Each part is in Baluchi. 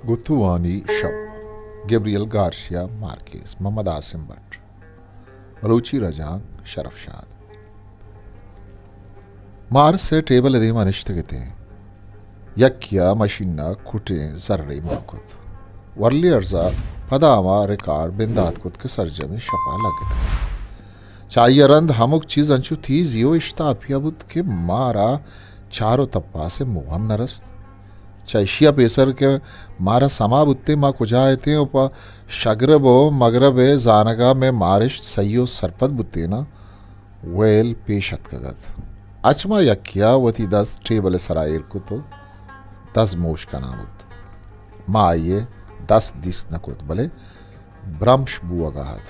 گتوانی شپ، گبریل گارشیا مارکیز، محمد عاصم بٹ۔ بلوچی رجانک، شرف شاد۔ ما ہر سے ٹیبل ءِ دیما نشتگ اتیں۔ یکیا مشین ءَ کٹیں زرے مان کت۔ ورلی ارزا پدا ہما ریکارڈ بندات کت کہ سرجمیں شپا لگتگ۔ چہ آئی ءَ رند ہمک چیز انچو تیزی و اشتاپیا بوت کہ مارا چار و تپاس ءِ موہ ہم نہ رست۔ چہ ایشی ءَ پیسر کہ مارا سما بوتیں ما کجا اتیں و پہ شگرب و مگرب ءِ زانگا مئے مارشت سہی و سرپد بوتیناں، ویل پیش اتکگ ات۔ اچ ما یکیا وتی دست ٹیبل ءِ سرا ایر کت و دزموش کنان بوت۔ ما آئی ءِ دست دیست نہ کت، بلے برمش بوہگا ات۔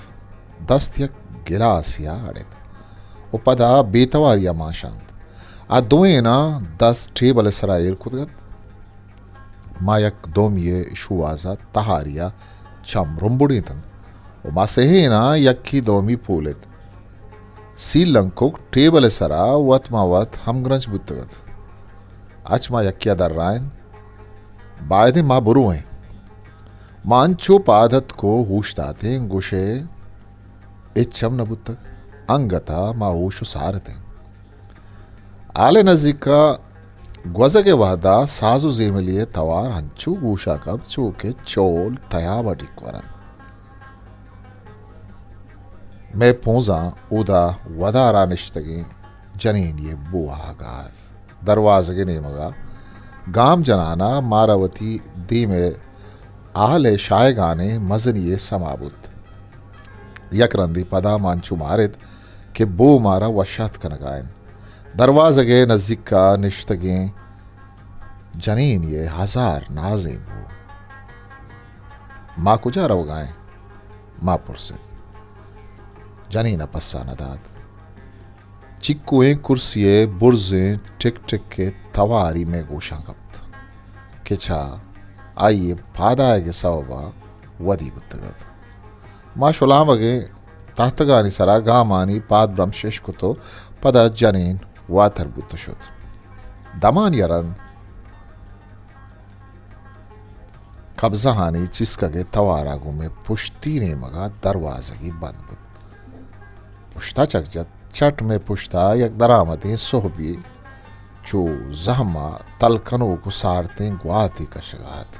دست یک گلاسیا اڑت و پدا بے تواریا مانشانت۔ آ دوئیناں دست ٹیبل ءِ سرا ایر کتگ ات۔ ما یک دومی ءِ شوہازا تہاریا چم رمبڑینتنت و ما سہیناں یکے دومی پولت۔ سی لنکک ٹیبل ءِ سرا وت ما وت ہمگرنچ بوتگ ات۔ اچ ما یکیا درائینت، بائدیں ما بروئیں۔ ما انچو پاد اتک و ہوش داتیں، گوشئے ہچ ہم نہ بوتگ۔ انگتا ما ہوش و سار اتیں۔ ہال ءِ نزیکا گوزگ ءِ وہدا ساز و زیملی ءِ توار انچو گوشا کپت، چو کہ چول تیابا ڈیک ورنت۔ مئے پونزاں اودا ودارا نشتگیں جنینی ءِ بوہگا ات۔ دروازگ ءِ نیمگا گام جنانا مارا وتی دیم ءِ ہال ءِ شاہگانیں مزنی ءِ سما بوت۔ یک رندے پدا ما انچو مارت کہ بو مارا وشاتک کنگا انت۔ دروازگ ءِ نزیکا نشتگیں جنینی ءِ ہزار نازیں بو۔ ما کجا روگا ایں؟ ما پرست۔ جنین ءَ پسہ نہ دات۔ چکوئیں کرسی ءِ برزیں ٹک ٹک ءِ تواری مئے گوشاں کپت کہ چہ آئی ءِ پادآیگ ءِ سوبا ودی بوتگ ات۔ ما شلامگیں تہتگانی سرا گامانی پاد برمش اش کت و پدا جنین واتر بوت و شت۔ دمانی ءَ رند کبزہانی چیسکگ ءِ توارا گوں مئے پشتی نیمگا دروازگے بند بوت۔ پشتا چک جت، چٹ مئے پشتا یک درآمدیں سہبے چو زہما تل کنوک و سارتیں گواتے کشگا ات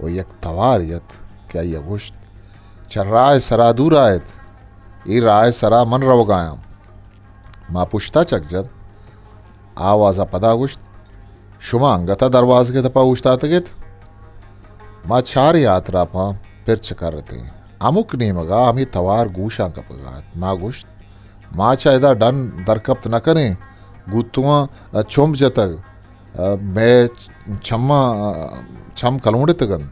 و یک توارے ات کہ آئیا گوشت، چہ راہ ءِ سرا دورا ات، اے راہ ءِ سرا من روگایاں۔ ما پشتا چک جت۔ آوازا پدا گوشت، شما انگتا دروازگ ءِ دپا اوشتاتگ ات؟ ما چاریں آتراپاں پرچکر اتیں۔ ہمک نیمگا ہمے توار گوشاں کپگا ات۔ ما گوشت، ما چہ ادا ڈن درکپت نہ کنیں، گوتواں چمب جتگ، مئے چماں چم کلونڈتگ انت۔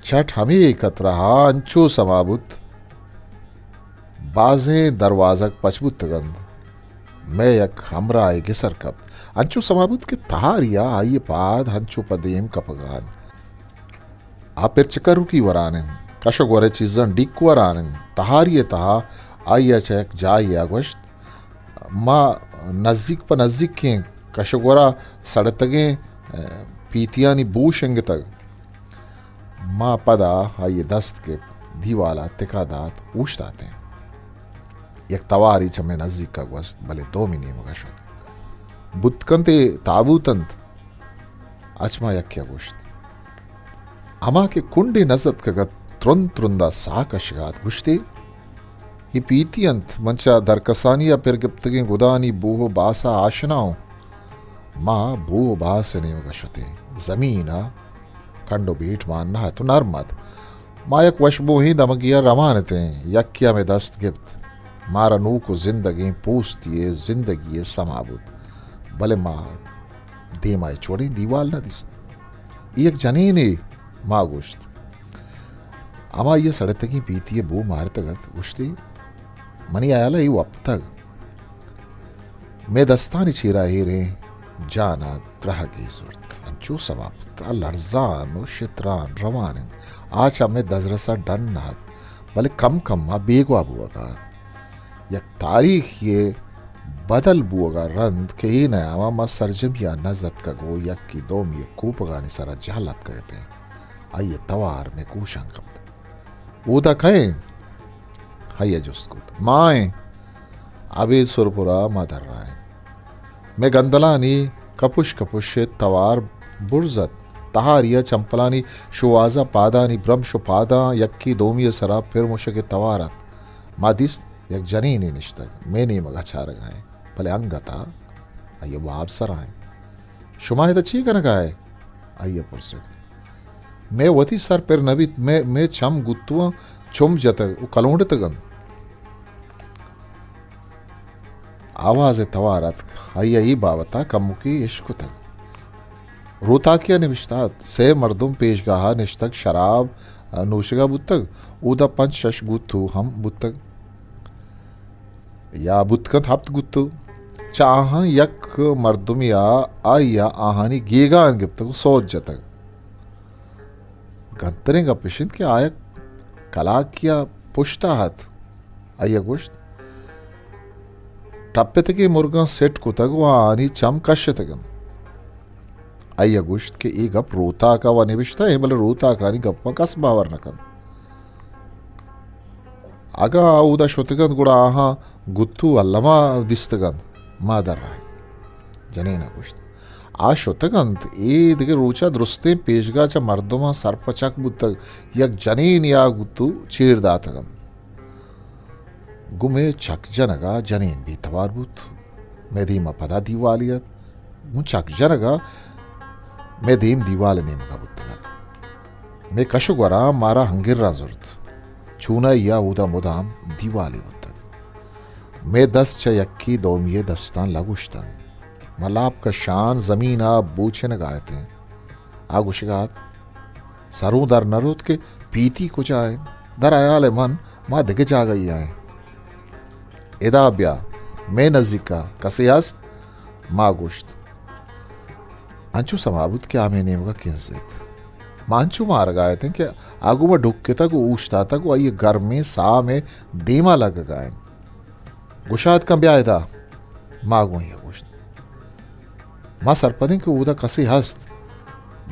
چٹ ہمے کترہا انچو سما بوت، بازیں دروازگ پچ بوتگ انت۔ مئے یک ہمراہے گسر کپت۔ انچو سما بوت کہ تہاریا آئی ءِ پاد انچو پہ دیم کپگا انت۔ آ پرچکروکی وران انت، کش و گور ءِ چیزاں ڈیک وران انت۔ تہاری ءِ تہا آئیا چہ یک جاہے ءَ گوشت، ما نزیک پہ نزیکیں کش و گورا سڑتگیں، ء، پیتیانی بو شنگتگ۔ ما پدا آئی ءِ دست گپت، دیوالا تکا دات، اوشتاتیں۔ یک توارے چہ مئے نزیکا گوست، بلے دومی نیمگا شت۔ بوت کنت اے تابوت انت۔ اچ ما یکیا گوشت۔ ہما کہ کنڈے نز اتکگ ات، ترند ترندا ساہ کشگا ات، گوشتی، اے پیتی انت، من چہ درکسانیا پر گپتگیں گدانی بوہ و باسا آشنا اوں۔ ما بوہ و باس ءِ نیمگا شتیں۔ زمینا کنڈ و بیٹ مان نہ ات و نرم ات۔ ما یک وشبوہیں دمگیا روان اتیں، یکیا مئے دست گپت۔ مارا نوک و زندگیں پوستی ءِ زندگی ءِ سما بوت، بلے ما دیما ہچ وڑیں دیوال نہ دیست۔ اے یک جنینے، ما گوشت۔ ہمائی ءِ سڑتگیں پیتی ءِ بو مارتگ ات، گوشتی، منی ہیالا اے وپتگ۔ مئے دستانی چیرا ایریں جانا درہگے زرت۔ انچو سما بوت، آ لرزان و شتران روان انت۔ آ چہ مئے دزرسا ڈن نہ ات، بلے کم کما بیگواہ بوہگا ات۔ یک تاریخے ءِ بدل بوہگا رند کہ اے نیاما ما سرجمیا نز اتکگ و یکے دومی ءِ کوپگانی سرا جہل اتکگ اتیں۔ آئی ءِ توار مئے گوشاں کپت۔ اودا کئے؟ آئی ءَ جست کت۔ ما ایں۔ ابید سرپرا ما درائیں۔ مئے گندلانی کپش کپش ءِ توار برز ات۔ تہاری ءَ چمپلانی شوہاز ءَ پادانی برمش ءُ پاداں یکے دومی ءِ سرا پر مشگ ءِ توار ات۔ ما دیست یک جنینے نشتگ، مئے نیمگ ءَ چارگ ءَ ایں، بلے انگت ءَ آئی ءِ واب سرا ایں۔ شما ادا چے کنگ ءَ ئے؟ آئی ءَ پرسیت۔ مئے وتی سر پر نہ بیت، مئے، مئے چم گتواں چم جتگ ءُ کلونڈتگ انت۔ آواز ءِ توار اتک، آئی ءَ اے بابت ءَ کمکے اشکتگ۔ روتاکے ءَ نبشتہ ات، سئے مردم پیشگاہ ءَ نشتگ، شراب نوشگ ءَ بوتگ، اودا پنچ شش گتو ہم بوتگ۔ یا بوت کنت ہپت گتو۔ چہ آہاں یک مردمے ءَ آئی ءَ آہانی گیگان گپتگ ءُ سوت جتگ۔ گنتریں گپ اش انت کہ آ یک کلاکے ءَ پشت ءَ ات۔ آئی ءَ گوشت، ٹپتگیں مرگاں سٹ کتگ ءُ آہانی چم کشتگ انت۔ آئی ءَ گوشت کہ اے گپ روتاک ءَ و نبشتہ ایں، بلے روتاکانی گپاں کس باور نہ کنت۔ اگاں آ اودا شتگ انت، گڑا آہاں گتو الما دیستگ انت۔ ما درائیں۔ جنین ءَ گوشت، آ شتگ انت، اے دگہ روچ ءَ درستیں پیشگاہ چہ مردماں سرپچک بوتگ، یک جنینے ءَ گتو چیر داتگ انت۔ گوں مئے چک جنگ ءَ جنین بے توار بوت۔ مئے دیم ءَ پدا دیوالے ات۔ گوں چک جنگ ءَ مئے دیم دیوال ءِ نیمگ ءَ بوتگ ات۔ مئے کش ءُ گوراں مارا ہنگراں زرت۔ چونائی ءَ اودا مدام دیوالے بوتگ۔ مئے دست چہ یکے دومی ءِ دستاں لگوشت انت۔ ما لاپ کشان زمین ءَ بوچنگ ءَ اتیں۔ آ گوشگ ءَ ات، سروں در نہ روت کہ پیتی کجا انت۔ در ہیال ءَ من ما دگہ جاگہے ءَ ایں۔ ادا بیا، مئے نزیک ءَ کسے ہست؟ ما گوشت۔ انچو سما بوت کہ آ مئے نیمگ ءَ کنزت۔ ما انچو مارگ ءَ اتیں کہ آ گوں ما ڈکتگ ءُ اوشتاتگ ءُ آئی ءِ گرمیں ساہ مئے دیم ءَ لگگ ءَ انت۔ گشاد کن، بیا ادا۔ ما گوں آئی ءَ گوشت۔ ما سرپدیں کہ اودا کسے ہست۔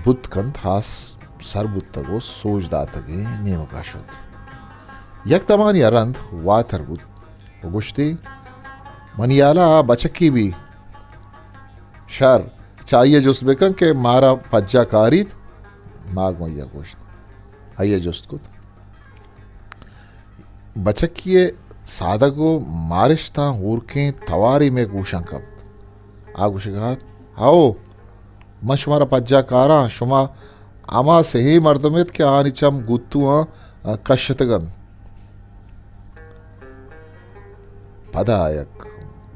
بوت کنت ہاس سر بوتگ ءُ سوج داتگیں نیمگ ءَ شت۔ یک دمانے ءَ رند واتر بوت ءُ گوشتی، منی ہیال ءَ آ بچکے بی۔ شر، چہ آئی ءَ جست بکن کہ مارا پجا کاریت۔ ما گوں آئی ءَ گوشت۔ آئی ءَ جست کت۔ بچکی ءِ سادگ ءُ مارشتاں ہورکیں توارے مئے گوشاں کپت۔ آ گوشگ ءَ ات، ہئو، من شمارا پجا کاراں، شما ہما سئے مردم ات کہ آنی چم گتواں کشتگ انت۔ پدا یک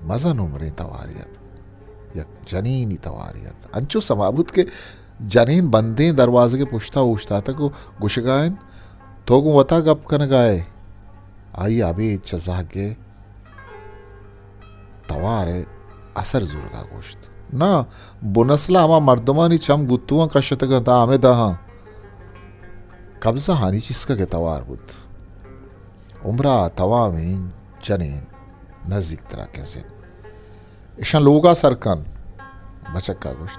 مزن عمریں توارے ات، یک جنینی توارے ات۔ انچو سما بوت کہ جنین بندیں دروازگ ءِ پشت ءَ اوشتاتگ ءُ گوشگ ءَ انت، تو گوں وتا گپ کنگ ءَ ئے؟ آئی ءَ ابید چہ زہگ ءِ توار ءِ اثر زورگ ءَ گوشت، ناں، بنسل ءَ ہما مردمانی چم گتواں کشتگ انت، آ ہمے داں۔ قبضہ ہانی چیسکگ ءِ توار بوت۔ عمر ءَ توامیں جنین نزیک تر ءَ کنزت۔ اشاں لوگ ءَ سر کن، بچک ءَ گوشت۔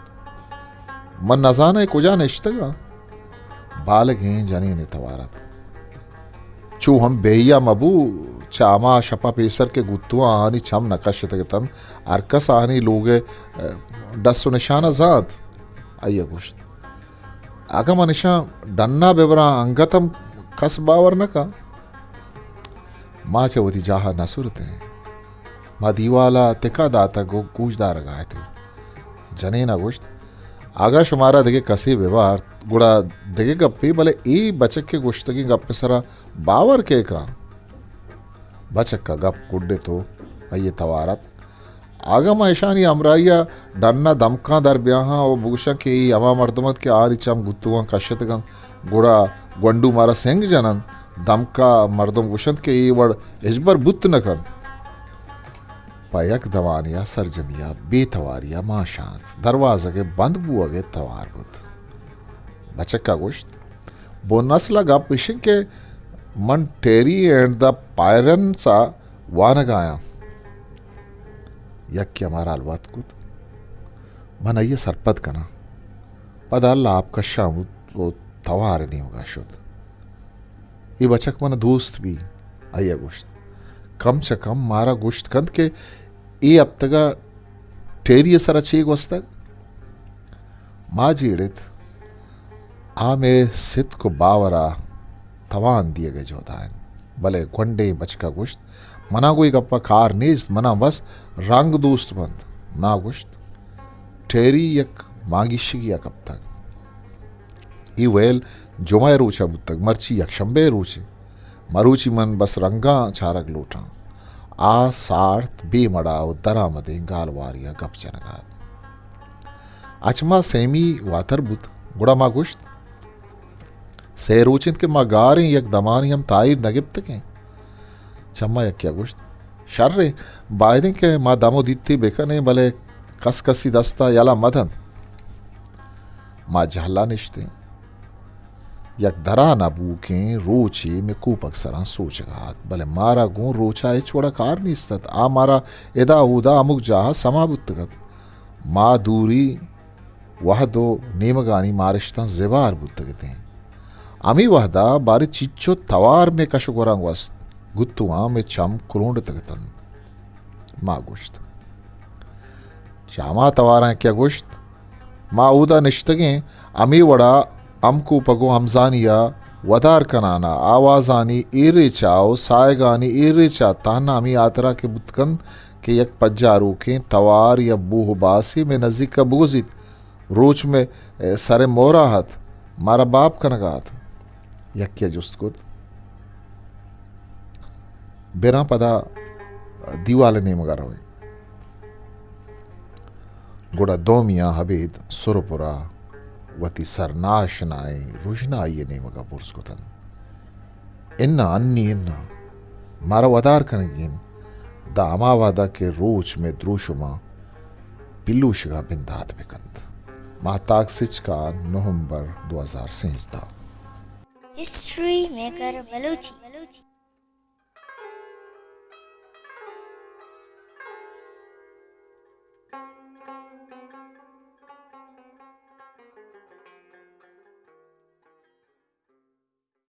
من نزاناں اے کجا نشتگ آں۔ بالگیں جنینے توار ات۔ چو ہم بے حیا مبو، چہ ہما شپ ءَ پیسر کہ گتواں آہانی چم نہ کشتگ اتنت، ہر کس آہانی لوگ ءِ، ڈس ءُ نشان ءَ زانت۔ آئی ءَ گوشت، اگاں من اشاں ڈن ءَ بہ براں، انگت ہم کس باور نہ کن۔ ما چہ وتی جاہ ءَ نہ سرتیں۔ ما دیوال ءَ تکہ داتگ ءُ گوشدارگ ءَ اتیں۔ جنین ءَ گوشت، اگاں شمارا دگہ کسے بہ بارت، گڑا دگہ گپے، بلے اے بچک ءِ گوشتگیں گپ ءِ سرا باور کئے کن؟ بچک ءَ گپ گڈت ءُ آئی ءِ توار ات۔ اگاں ما اشانی ہمراہی ءَ ڈن ءَ دمکاں در بیاہاں ءُ بگوشاں کہ اے ہما مردم انت کہ آہانی چم گتواں کشتگ انت، گڑا گونڈو مارا سنگ جن انت۔ دمک ءَ مردم گوش انت کہ اے وڑ ہچبر بوت نہ کنت۔ پہ یک دمانے ءَ سرجمی ءَ بے تواری ءَ ماشاں ات۔ دروازگ ءِ بند بوگ ءِ توار بوت۔ بچک ءَ گوشت، بن اصل ءَ گپ اش انت کہ من ٹیری اینڈ دا پائرنس ءَ وانگ ءَ آں۔ یکے ءَ مارا الوت کت۔ من آئی ءَ سرپد کناں۔ پدا لاپ کشاں بوت ءُ توار ءِ نیمگ ءَ شت۔ اے بچک من ءَ دوست بی، آئی ءَ گوشت۔ کم چہ کم مارا گوشت کنت کہ اے ہپتگ ءَ ٹیری ءِ سر ءَ چے گوستگ؟ ما جیڑت، آ مئے ستک ءُ باور ءَ توان دیگ ءِ جہد ءَ انت۔ بلے گونڈیں بچک ءَ گوشت، من ءَ گوں اے گپ ءَ کار نیست، من ءَ بس رنگ دوست بنت۔ ما گوشت، ٹیری یک مانگیشگی ءَ کپتگ۔ اے ویل جمعہ ءِ روچ ءَ بوتگ، مرچی یکشمبے ءِ روچے۔ مروچی من بس رنگاں چارگ لوٹاں۔ آ سارت بے مڑا ءُ درآمدیں گالوارے ءَ گپ جنگ ءَ ات۔ اچ ما سیمی واتر بوت، گڑا ما گوشت، سئے روچ انت کہ ما گار ایں، یک دمانے ہم تاہیر نہ گپتگ ایں۔ چہ ما یکے ءَ گوشت، شر ایں، باید انت کہ ما دم ءُ دیتے بہ کنیں، بلے کس کسی دست ءَ یلہ مہ دنت۔ ما جہل ءَ نشتیں۔ یک درا نہ بوکیں روچے مئے کوپگ سراں سوچگ ءَ ات، بلے مارا گوں روچ ءَ ہچ وڑ ءَ کار نیست ات۔ آ مارا ادا اودا ہمک جاہ ءَ سما بوتگ ات۔ ما دوری وہد ءُ نیمگانی مارشتاں زبار بوتگ اتیں۔ ہمے وہد ءَ باریں چچو توار مئے کش ءُ گوراں گوست، گتواں مئے چم کلونڈتگ اتنت۔ ما گوشت، چہ ہما تواراں کہ گوشت، ما اودا نشتگیں، ہمے وڑا ہمکوپگ ءُ ہمزانی ءَ ودار کنان ءَ آوازانی اے ریچ ءَ ءُ ساہگانی اے ریچ ءَ تہنا ہمے ہاترا کہ بوت کنت کہ یک پجاروکیں توار یا بوہ باسے مئے نزیک ءَ بگوزیت، روچ مئے سر ءِ مورا ات، مارا باب کنگ ءَ ات۔ یکے ءَ جست کت، براں پدا دیوال ءِ نیمگ ءَ رویں۔ گڑا دومیاں ابید سر ءُ پرا وتی سر ناشنائیں رژنائی ءِ نیمگ ءَ برز کتنت۔ اناں، انی اناں، مارا ودار کنگی انت، داں ہما وہد ءَ کہ روچ مئے دروشماں پلوشگ ءَ بندات بہ کنت۔ ماہتاک سچکان، نومبر دو ہزار سیزدہ۔ History maker Balochi.